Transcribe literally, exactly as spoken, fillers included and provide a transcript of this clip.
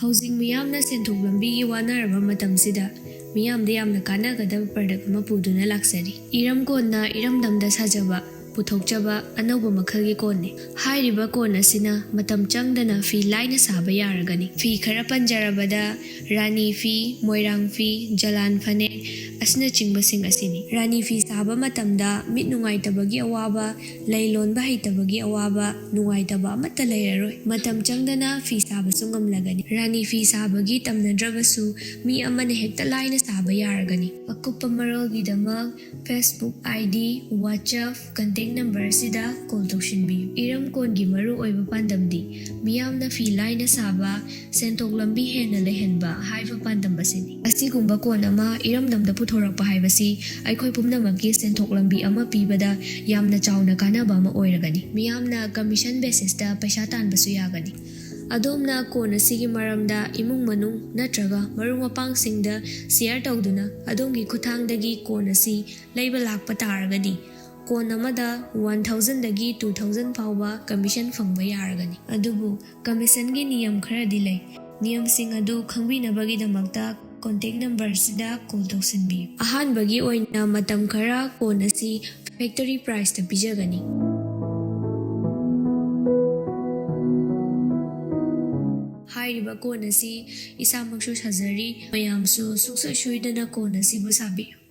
ꯍꯧꯖꯤꯛ ꯃꯤꯌꯥꯝꯅ ꯁꯦꯟꯊꯣꯛ ꯂꯝꯕꯤꯒꯤ ꯋꯥꯅꯔꯕ ꯃꯇꯝꯁꯤꯗ ꯃꯤꯌꯥꯝꯗ ꯌꯥꯝꯅ ꯀꯥꯟꯅꯒꯗꯕ product ꯑꯃ ꯄꯨꯗꯨꯅ ꯂꯥꯛꯆꯔꯤ꯫ ꯏꯔꯝ ꯀꯣꯟꯅ ꯏꯔꯝꯗꯝꯗ ꯁꯥꯖꯕ, ꯄꯨꯊꯣꯛꯆꯕ ꯑꯅꯧꯕ ꯃꯈꯜꯒꯤ ꯀꯣꯟꯅꯤ꯫ ꯍꯥꯏꯔꯤꯕ ꯀꯣꯟ ꯑꯁꯤꯅ ꯃꯇꯝ ꯆꯪꯗꯅ ꯐꯤ ꯂꯥꯏꯅ ꯁꯥꯕ ꯌꯥꯔꯒꯅꯤ꯫ ꯐꯤ ꯈꯔ ꯄꯟꯖꯔꯕꯗ ꯔꯥꯅꯤ ꯐꯤ, ꯃꯣꯏꯔꯥꯡ ꯐꯤ, ꯖꯂꯥꯟ ꯐꯅꯦꯛ ꯑꯁꯤꯅꯆꯤꯡꯕꯁꯤꯡ ꯑꯁꯤꯅꯤ꯫ ꯔꯥꯅꯤ ꯐꯤ ꯁꯥꯕ ꯃꯇꯝꯗ ꯃꯤꯠ ꯅꯨꯡꯉꯥꯏꯇꯕꯒꯤ ꯑꯋꯥꯕ, ꯂꯩ ꯂꯣꯟꯕ ꯍꯩꯇꯕꯒꯤ ꯑꯋꯥꯕ, ꯅꯨꯡꯉꯥꯏꯇꯕ ꯑꯃꯠꯇ ꯂꯩꯔꯔꯣꯏ꯫ ꯃꯇꯝ ꯆꯪꯗꯅ ꯐꯤ ꯁꯥꯕꯁꯨ ꯉꯝꯂꯒꯅꯤ꯫ ꯔꯥꯅꯤ ꯐꯤ ꯁꯥꯕꯒꯤ ꯇꯝꯅꯗ꯭ꯔꯕꯁꯨ ꯃꯤ ꯑꯃꯅ ꯍꯦꯛꯇ ꯂꯥꯏꯅ ꯁꯥꯕ ꯌꯥꯔꯒꯅꯤ꯫ ꯑꯀꯨꯞꯄ ꯃꯔꯣꯜꯒꯤꯗꯃꯛ Facebook ID, WhatsApp, contact number ꯑꯁꯤꯗ call ꯇꯧꯁꯤꯟꯕꯤꯌꯨ꯫ ꯏꯔꯝ ꯀꯣꯟꯒꯤ ꯃꯔꯨ ꯑꯣꯏꯕ ꯄꯥꯟꯗꯝꯗꯤ ꯃꯤꯌꯥꯝꯅ ꯐꯤ ꯂꯥꯏꯅ ꯁꯥꯕ, ꯁꯦꯟꯊꯣꯛ ꯂꯝꯕꯤ ꯍꯦꯟꯅ ꯂꯩꯍꯟꯕ ꯍꯥꯏꯕ ꯄꯥꯟꯗꯝ ꯑꯁꯤꯅꯤ꯫ ꯑꯁꯤꯒꯨꯝꯕ ꯀꯣꯟ ꯑꯃ ꯏꯔꯝꯗꯝꯗ ꯄꯨꯊꯣꯔꯛꯄ ꯍꯥꯏꯕꯁꯤ ꯑꯩꯈꯣꯏ ꯄꯨꯝꯅꯃꯛꯀꯤ ꯁꯦꯟꯊꯣꯛ ꯂꯝꯕꯤ ꯑꯃ ꯄꯤꯕꯗ ꯌꯥꯝꯅ ꯆꯥꯎꯅ ꯀꯥꯟꯅꯕ ꯑꯃ ꯑꯣꯏꯔꯒꯅꯤ꯫ ꯃꯤꯌꯥꯝꯅ commission basisꯇ ꯄꯩꯁꯥ ꯇꯥꯟꯕꯁꯨ ꯌꯥꯒꯅꯤ꯫ ꯑꯗꯣꯝꯅ ꯀꯣꯟ ꯑꯁꯤꯒꯤ ꯃꯔꯝꯗ ꯏꯃꯨꯡ ꯃꯅꯨꯡ ꯅꯠꯇ꯭ꯔꯒ ꯃꯔꯨꯞ ꯃꯄꯥꯡꯁꯤꯡꯗ share ꯇꯧꯗꯨꯅ ꯑꯗꯣꯝꯒꯤ ꯈꯨꯠꯊꯥꯡꯗꯒꯤ ꯀꯣꯟ ꯑꯁꯤ ꯂꯩꯕ ꯂꯥꯛꯄ ꯇꯥꯔꯒꯗꯤ ꯀꯣꯟ ꯑꯃꯗ one thousandꯗꯒꯤ two thousand ꯐꯥꯎꯕ commission ꯐꯪꯕ ꯌꯥꯔꯒꯅꯤ꯫ ꯑꯗꯨꯕꯨ commissionꯒꯤ ꯅꯤꯌꯝ ꯈꯔꯗꯤ ꯂꯩ꯫ ꯅꯤꯌꯝꯁꯤꯡ ꯑꯗꯨ ꯈꯪꯕꯤꯅꯕꯒꯤꯗꯃꯛꯇ contact numberꯁꯤꯗ call ꯇꯧꯁꯤꯟꯕꯤꯌꯨ꯫ ꯑꯍꯥꯟꯕꯒꯤ ꯑꯣꯏꯅ ꯃꯇꯝ ꯈꯔ ꯀꯣꯟ ꯑꯁꯤ factory priceꯇ ꯄꯤꯖꯒꯅꯤ꯫ ꯍꯥꯏꯔꯤꯕ ꯀꯣꯟ ꯑꯁꯤ ꯏꯁꯥꯃꯛꯁꯨ ꯁꯥꯖꯔꯤ, ꯃꯌꯥꯝꯁꯨ ꯁꯨꯡꯁꯣꯏ ꯁꯣꯏꯗꯅ ꯀꯣꯟ ꯑꯁꯤꯕꯨ ꯁꯥꯕꯤꯌꯨ꯫